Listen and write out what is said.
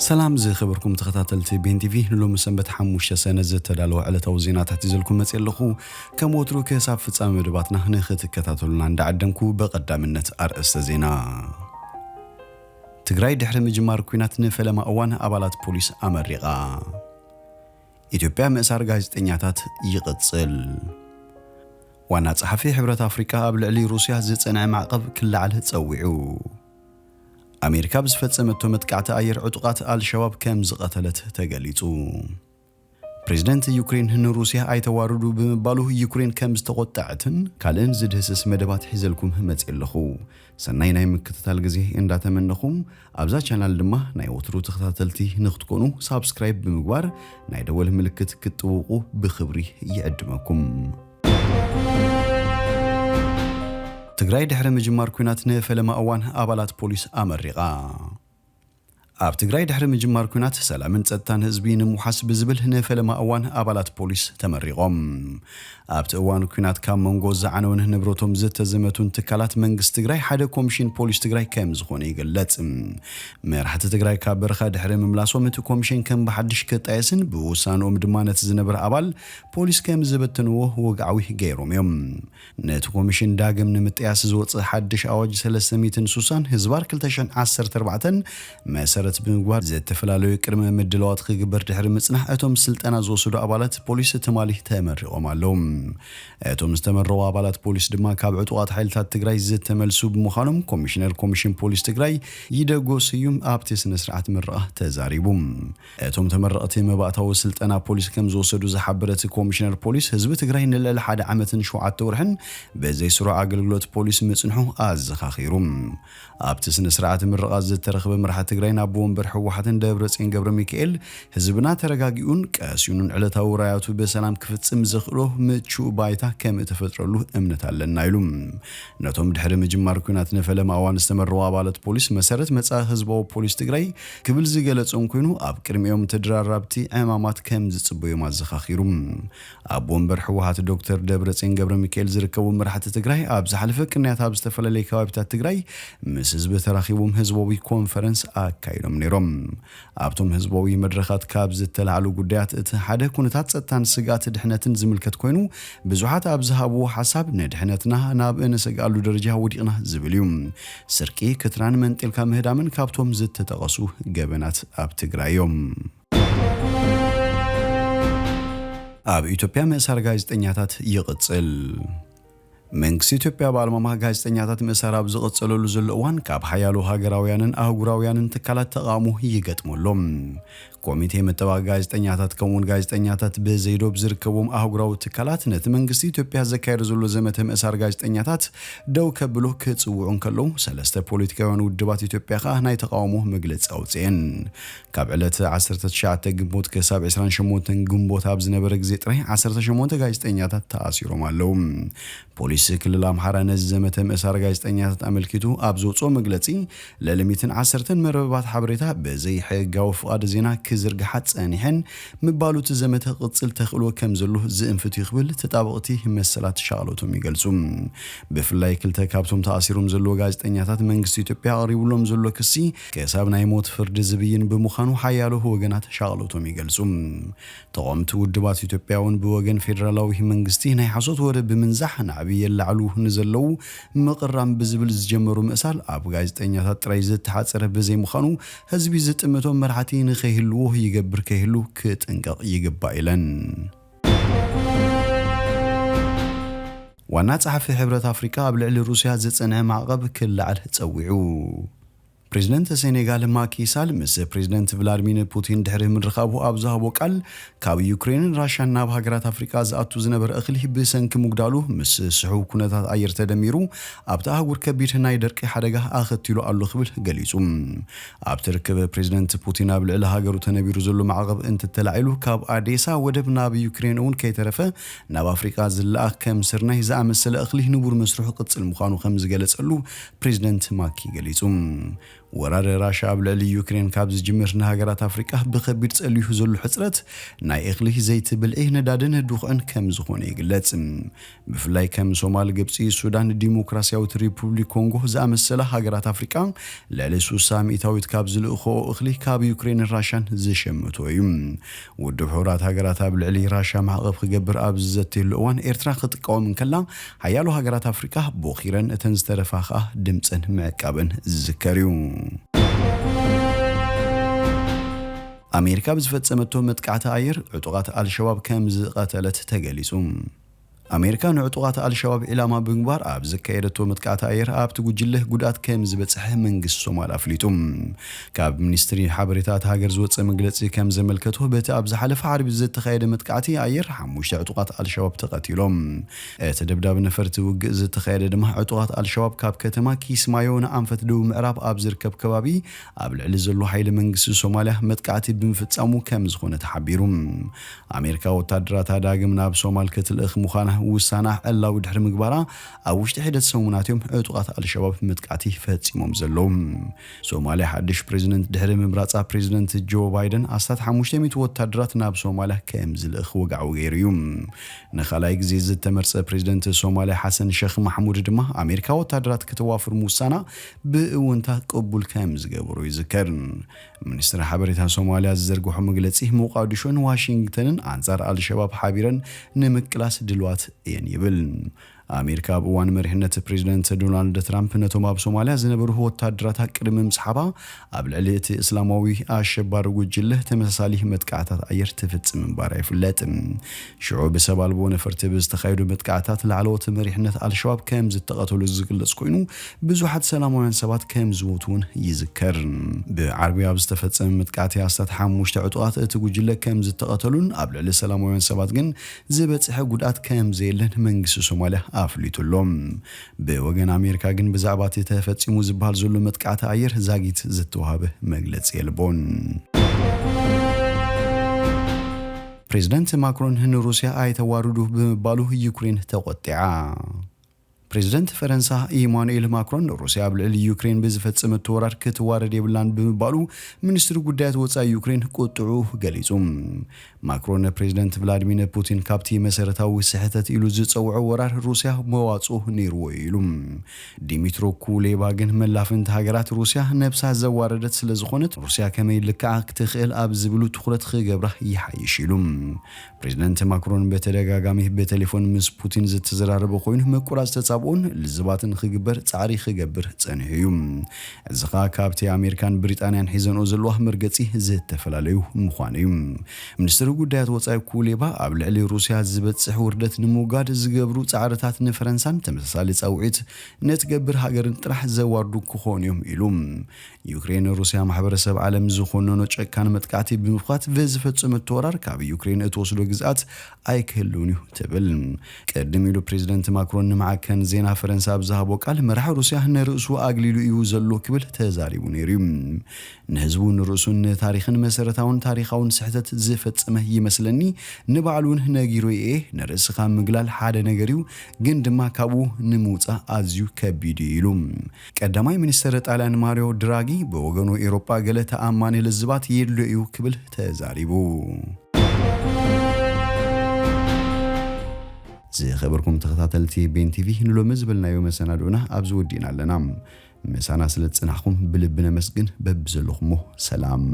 ሰላም ዝኸበርኩም ተኸታተልቲ ቤን ቲቪ፣ ንሎሚ ሰንበት ሓሙሽተ ሰነ ዝተዳለወ ዕለታዊ ዜናታት ሒዘልኩም መፅእ ኣለኹ። ከም ወትሩ ክሳብ ፍጻመ መደባትና ንኽትከታተሉና እንዳዓደምኩ ብቐዳምነት ኣርእስተ ዜና። ትግራይ ድሕሪ ምጅማር ኲናት ንፈለማ እዋን ኣባላት ፖሊስ ኣመሪቓ። ኢትዮጵያ ምእሳር ጋዜጠኛታት ይቕጽል። ዋና ጸሓፊ ሕብረት ኣፍሪቃ ኣብ ልዕሊ ሩስያ ዝጸንዐ ማዕቐብ ክለዓል ጸዊዑ። ኣሜሪካ ብዝፈጸመቶ መጥቃዕቲ ኣየር ዕጡቓት ኣልሸባብ ከም ዝቐተለት ተገሊጹ። ፕሬዝደንት ዩክሬን ንሩስያ ኣይተዋርዱ ብምባሉ ዩክሬን ከም ዝተቖጠዐትን ካልእን ዝድህስስ መደባት ሒዘልኩም መጽእ ኣለኹ። ሰናይ ናይ ምክትታል ግዜ እንዳተመነኹም ኣብዛ ቻናል ድማ ናይ ወትሩ ተኸታተልቲ ንክትኮኑ ሳብስክራይብ ብምግባር ናይ ደወል ምልክት ክትጥውቑ ብኽብሪ ይዕድመኩም። ትግራይ ድሕሪ ምጅማር ኲናት ንፈለማ እዋን ኣባላት ፖሊስ ኣመሪቓ። ኣብ ትግራይ ድሕሪ ምጅማር ኲናት ሰላምን ጸጥታን ህዝቢ ንምውሓስ ብዝብል ንፈለማ እዋን ኣባላት ፖሊስ ተመሪቖም። ኣብቲ እዋን ኲናት ካብ መንጎ ዝዓነውን ንብረቶም ዝተዘመቱን ትካላት መንግስቲ ትግራይ ሓደ ኮሚሽን ፖሊስ ትግራይ ከም ዝኾነ ይግለጽ። መራሕቲ ትግራይ ካብ በረኻ ድሕሪ ምምላሶም እቲ ኮሚሽን ከም ብሓድሽ ክጣየስን ብውሳንኦም ድማ ነቲ ዝነበረ ኣባል ፖሊስ ከም ዝበተንዎ ወግዓዊ ገይሮም እዮም። ነቲ ኮሚሽን ዳግም ንምጥያስ ዝወፀ ሓድሽ ኣዋጅ ሰለስተ ሚእትን ሱሳን ህዝባር ክልተ ሽሕን ዓሰርተ ኣርባዕተን መሰረት ብምግባር ዝተፈላለዩ ቅድመ ምድላዋት ክግበር ድሕሪ ምፅናሕ እቶም ስልጠና ዝወሰዱ ኣባላት ፖሊስ ትማሊ ተመሪቖም ኣለዉ። እቶም ዝተመረቑ ኣባላት ፖሊስ ድማ ካብ ዕጡቓት ሓይልታት ትግራይ ዝተመልሱ ብምዃኖም ኮሚሽነር ኮሚሽን ፖሊስ ትግራይ ይደጎ ስዩም ኣብቲ ስነ ስርዓት ምረቓ ተዛሪቡ። እቶም ተመረቕቲ መባእታዊ ስልጠና ፖሊስ ከም ዝወሰዱ ዝሓበረ እቲ ኮሚሽነር ፖሊስ ህዝቢ ትግራይ ንልዕሊ ሓደ ዓመትን ሸውዓተ ወርሕን ብዘይ ስሩዕ ኣገልግሎት ፖሊስ ምፅንሑ ኣዘኻኺሩ። ኣብቲ ስነ ስርዓት ምረቓ ዝተረኽበ መራሒ ትግራይን ኣቦ ወንበር ህወሓትን ደብረፅዮን ገብረ ሚካኤል ህዝብና ተረጋጊኡን ቀሲኑን ዕለታዊ ራያቱ ብሰላም ክፍፅም ዘኽእሎ ምቹእ ባይታ ከም እተፈጥረሉ እምነት ኣለና ኢሉ። ነቶም ድሕሪ ምጅማር ኲናት ንፈለማ እዋን ዝተመረቑ ኣባላት ፖሊስ መሰረት መጻኢ ህዝባዊ ፖሊስ ትግራይ ክብል ዝገለጾም ኮይኑ ኣብ ቅድሚኦም ተደራራብቲ ዕማማት ከም ዝጽበዮም ኣዘኻኺሩ። ኣብ ወንበር ህወሓት ዶክተር ደብረጽዮን ገብረ ሚካኤል ዝርከቡ መራሕቲ ትግራይ ኣብ ዝሓለፈ ቅንያት ኣብ ዝተፈላለዩ ከባቢታት ትግራይ ምስ ህዝቢ ተራኺቦም ህዝባዊ ኮንፈረንስ ኣካይዶም ነይሮም። ኣብቶም ህዝባዊ መድረኻት ካብ ዝተላዕሉ ጉዳያት እቲ ሓደ ኩነታት ጸጥታን ስግኣት ድሕነትን ዝምልከት ኮይኑ ብዙሓት ኣብ ዝሃብዎ ሓሳብ ንድሕነትና ናብ እንሰግኣሉ ደረጃ ወዲቕና ዝብል እዩ። ስርቂ፣ ክትራን መንጢልካ ምህዳምን ካብቶም ዝተጠቐሱ ገበናት ኣብ ትግራይ እዮም። ኣብ ኢትዮጵያ ምእሳር ጋዜጠኛታት ይቕጽል። መንግስቲ ኢትዮጵያ ብኣልማማ ጋዜጠኛታት ምእሳር ኣብ ዝቕጽለሉ ዘሎ እዋን ካብ ሓያሎ ሃገራውያንን ኣህጉራውያንን ትካላት ተቓውሞ ይገጥመሎም። ኮሚቴ ምጥባቕ ጋዜጠኛታት ከምኡውን ጋዜጠኛታት ብዘይዶብ ዝርከቦም ኣህጉራዊ ትካላት ነቲ መንግስቲ ኢትዮጵያ ዘካየዶ ዘሎ ዘመተ ምእሳር ጋዜጠኛታት ደው ከብሎ ክጽውዑ እንከለዉ ሰለስተ ፖለቲካውያን ውድባት ኢትዮጵያ ከኣ ናይ ተቓውሞ መግለጺ ኣውጽኤን። ካብ ዕለት ዓሰርተ ትሽዓተ ግንቦት ክሳብ ዕስራን ሸሞንተን ግንቦት ኣብ ዝነበረ ግዜ ጥራይ ዓሰርተ ሸሞንተ ጋዜጠኛታት ተኣሲሮም ኣለዉ። ፖሊስ ክልል ኣምሓራ ነዚ ዘመተ ምእሳር ጋዜጠኛታት ኣመልኪቱ ኣብ ዘውፅኦ መግለፂ ልዕሊ ሚእትን ዓሰርተን መርበባት ሓበሬታ ብዘይ ሕጋዊ ፍቓድ ዜና ክዝርግሓ ፀኒሐን ምባሉ እቲ ዘመተ ክቕፅል ተኽእሎ ከም ዘሎ ዝእንፍት እዩ ክብል ተጣበቕቲ መሰላት ሻቕሎቶም ይገልፁ። ብፍላይ ክልተ ካብቶም ተኣሲሮም ዘለዉ ጋዜጠኛታት መንግስቲ ኢትዮጵያ ኣቕሪብሎም ዘሎ ክሲ ክሳብ ናይ ሞት ፍርዲ ዝብይን ብምዃኑ ሓያሎ ወገናት ሻቕሎቶም ይገልፁ። ተቓወምቲ ውድባት ኢትዮጵያ እውን ብወገን ፌደራላዊ መንግስቲ ናይ ሓሶት ወረ ብምንዛሕ ናዕቢ የላዕሉ ንዘለዉ ምቕራም ብዝብል ዝጀመሩ ምእሳር ኣብ ጋዜጠኛታት ጥራይ ዝተሓፀረ ብዘይምዃኑ ህዝቢ ዝጥምቶም መራሕቲ ንኸይህልዎ ይገብር ከይህሉ ክጥንቀቕ ይግባእ ኢለን። ዋና ጸሓፊ ሕብረት ኣፍሪቃ ኣብ ልዕሊ ሩስያ ዝጸንዐ ማዕቐብ ክለዓል ጸዊዑ። ፕሬዝደንት ሴኔጋል ማኪ ሳል ምስ ፕሬዝደንት ቭላድሚር ፑቲን ድሕሪ ምርኻቡ ኣብ ዝሃቦ ቃል ካብ ዩክሬንን ራሽያን ናብ ሃገራት ኣፍሪቃ ዝኣቱ ዝነበረ እኽሊ ብሰንኪ ምጉዳሉ ምስ ስሑው ኩነታት ኣየር ተደሚሩ ኣብቲ ኣህጉር ከቢድ ናይ ደርቂ ሓደጋ ኣኸቲሉ ኣሎ ክብል ገሊጹ። ኣብቲ ርክብ ፕሬዝደንት ፑቲን ኣብ ልዕሊ ሃገሩ ተነቢሩ ዘሎ ማዕቐብ እንትተላዒሉ ካብ ኣዴሳ ወደብ ናብ ዩክሬን እውን ከይተረፈ ናብ ኣፍሪቃ ዝለኣኽ ከም ስርናይ ዝኣመሰለ እኽሊ ንቡር መስርሑ ክቕጽል ምዃኑ ከም ዝገለጸሉ ፕሬዝደንት ማኪ ገሊጹ። ወራር ራሻ ኣብ ልዕሊ ዩክሬን ካብ ዝጅምር፣ ንሃገራት ኣፍሪቃ ብኸቢድ ጸልዩ ዘሎ ሕጽረት ናይ እኽሊ፣ ዘይቲ፣ ብልዒ፣ ነዳድን ድኹዕን ከም ዝኾነ ይግለጽ። ብፍላይ ከም ሶማል፣ ግብጺ፣ ሱዳን፣ ዲሞክራሲያዊት ሪፑብሊክ ኮንጎ ዝኣመሰላ ሃገራት ኣፍሪቃ ልዕሊ ስሳ ሚእታዊት ካብ ዝልእኽኦ እኽሊ ካብ ዩክሬንን ራሻን ዝሸምቶ እዩ። ውድብ ሕቡራት ሃገራት ኣብ ልዕሊ ራሻ ማዕቐብ ክገብር ኣብ ዝዘተየሉ እዋን፣ ኤርትራ ክትቃወም እንከላ፣ ሓያሎ ሃገራት ኣፍሪቃ ቦኺረን፣ እተን ዝተረፋ ከኣ ድምጸን ምዕቃበን ዝዝከር እዩ። ኣሜሪካ ብዝፈጸመቶ መጥቃዕቲ ኣየር ዕጡቓት ኣልሸባብ ከም ዝቐተለት ተገሊጹ። ኣሜሪካ ንዕጡቓት ኣልሸባብ ዒላማ ብምግባር ኣብ ዘካየደቶ መጥቃዕቲ ኣየር ኣብቲ ጉጅለ ጉድኣት ከም ዝበጽሐ መንግስቲ ሶማል ኣፍሊጡ። ካብ ሚኒስትሪ ሓበሬታ እታ ሃገር ዝወጸ መግለጺ ከም ዘመልከቶ፣ በቲ ኣብ ዝሓለፈ ዓርቢ ዝተኻየደ መጥቃዕቲ ኣየር ሓሙሽተ ዕጡቓት ኣልሸባብ ተቐቲሎም። እቲ ደብዳብ ነፈርቲ ውግእ ዝተኻየደ ድማ ዕጡቓት ኣልሸባብ ካብ ከተማ ኪስማዮ ንኣንፈት ደቡብ ምዕራብ ኣብ ዝርከብ ከባቢ ኣብ ልዕሊ ዘሎ ሓይሊ መንግስቲ ሶማልያ መጥቃዕቲ ብምፍጻሙ ከም ዝኾነ ተሓቢሩ። ኣሜሪካ ወታደራታ ዳግም ናብ ሶማል ክትልእኽ ምዃና ውሳና ዕላዊ ድሕሪ ምግባራ፣ ኣብ ውሽጢ ሒደት ሰሙናት እዮም ዕጡቓት ኣልሸባብ መጥቃዕቲ ፈጺሞም ዘለዉ። ሶማልያ ሓድሽ ፕሬዚደንት ድሕሪ ምምራጻ፣ ፕሬዚደንት ጆ ባይደን ኣስታት ሓሙሽተ ሚእቲ ወታደራት ናብ ሶማልያ ከም ዝልእኽ ወግዓዊ ገይሩ እዩ። ንኻልኣይ ግዜ ዝተመርጸ ፕሬዚደንት ሶማልያ ሓሰን ሸኽ ማሕሙድ ድማ ኣሜሪካ ወታደራት ከተዋፍር ምውሳና ብእውንታ ቅቡል ከም ዝገበሮ ይዝከር። ሚኒስትሪ ሓበሬታ ሶማልያ ዝዘርግሖ መግለጺ፣ ሞቃዲሾን ዋሽንግተንን ኣንጻር ኣልሸባብ ሓቢረን ንምቅላስ ድልዋት እየን ይብል። ኣሜሪካ ኣብ እዋን መሪሕነት ፕሬዚደንት ዶናልድ ትራምፕ ነቶም ኣብ ሶማልያ ዝነበሩ ወታደራታ ቅድሚ ምስሓባ፣ ኣብ ልዕሊ እቲ እስላማዊ ኣሸባሪ ጉጅለ ተመሳሳሊ መጥቃዕታት ኣየር ትፍጽም ምንባራ ይፍለጥ። ሽዑ ብሰብ ኣልቦ ነፈርቲ ብዝተኻየዱ መጥቃዕታት ላዕለዎት መሪሕነት ኣልሸባብ ከም ዝተቐተሉ ዝግለጽ ኮይኑ፣ ብዙሓት ሰላማውያን ሰባት ከም ዝሞቱ እውን ይዝከር። ብዓርቢ ኣብ ዝተፈጸመ መጥቃዕቲ ኣስታት ሓሙሽተ ዕጡቓት እቲ ጉጅለ ከም ዝተቐተሉን ኣብ ልዕሊ ሰላማውያን ሰባት ግን ዝበጽሐ ጉድኣት ከም ዘየለን መንግስቲ ሶማልያ ኣፍሊጡ ኣሎ። ብወገን ኣሜሪካ ግን ብዛዕባ እቲ ተፈጺሙ ዝበሃል ዘሎ መጥቃዕቲ ኣየር ዛጊት ዝተዋህበ መግለጺ የልቦን። ፕሬዚደንት ማክሮን ንሩስያ ኣይተዋርዱ ብምባሉ ዩክሬን ተቖጢዓ። ፕሬዚደንት ፈረንሳ ኢማኑኤል ማክሮን ሩስያ ኣብ ልዕሊ ዩክሬን ብዝፈጸመቶ ወራር ክትዋረድ የብላን ብምባሉ፣ ሚኒስትሪ ጉዳያት ወጻኢ ዩክሬን ቁጥዑ ገሊጹ። ማክሮን ፕሬዚደንት ቭላዲሚር ፑቲን ካብቲ መሰረታዊ ስሕተት ኢሉ ዝጸውዖ ወራር ሩስያ መዋጽኦ ነይርዎ እዩ ኢሉ። ዲሚትሮ ኩሌባ ግን መላፍንቲ ሃገራት ሩስያ ነብሳ ዘዋረደት ስለ ዝኾነት፣ ሩስያ ከመይ ልክዓ ክትኽእል ኣብ ዝብሉ ትኹረት ክገብራ ይሓይሽ ኢሉ። ፕሬዚደንት ማክሮን በተደጋጋሚ ብቴሌፎን ምስ ፑቲን ዝተዘራረበ ኮይኑ፣ ምቁራጽ ተጻብኦን ልዝባትን ክግበር ጻዕሪ ክገብር ጸኒሑ እዩ። እዚ ኸኣ ካብቲ ኣሜሪካን ብሪጣንያን ሒዘንኦ ዘለዋ መርገጺ ዝተፈላለዩ ምዃኑ እዩ። ሚኒስትሪ ጉዳያት ወጻኢ ኩሌባ ኣብ ልዕሊ ሩስያ ዝበጽሕ ውርደት ንምውጋድ ዝገብሩ ጻዕርታት ንፈረንሳን ተመሳሳሊ ጻውዒት ንትገብር ሃገርን ጥራሕ ዘዋርዱ ክኾኑ እዮም ኢሉ። ዩክሬን ሩስያ ማሕበረሰብ ዓለም ዝኾነኖ ጨካን መጥቃዕቲ ብምኽፋት ብዝፈጸመቶ ወራር ካብ ዩክሬን እትወስዶ ግዝኣት ኣይክህልውን እዩ ትብል። ቅድም ኢሉ ፕሬዚደንት ማክሮን ንማዕከን ዜና ፈረንሳ ኣብ ዝሃቦ ቃል፣ መራሒ ሩስያ ንርእሱ ኣግሊሉ እዩ ዘሎ ክብል ተዛሪቡ ነይሩ እዩ። ንህዝቡ፣ ንርእሱን ንታሪኽን መሰረታውን ታሪኻውን ስሕተት ዝፈጸመ ይመስለኒ። ንባዕሉ እውን ነጊሩ እየ፣ ንርእስኻ ምግላል ሓደ ነገር እዩ፣ ግን ድማ ካብኡ ንምውጻእ ኣዝዩ ከቢድ እዩ ኢሉ። ቀዳማይ ሚኒስተር ጣልያን ማሪዮ ድራጊ ብወገኑ፣ ኤውሮጳ ገለ ተኣማኒ ልዝባት የድልዮ እዩ ክብል ተዛሪቡ። ዝኸበርኩም ተኸታተልቲ ቤን ቲቪ፣ ንሎሚ ዝበልናዮ መሰናድኦና ኣብዚ ወዲእና ኣለና። ምሳና ስለ ዝጸናሕኩም ብልቢ ነመስግን። በብዘለኹሞ ሰላም።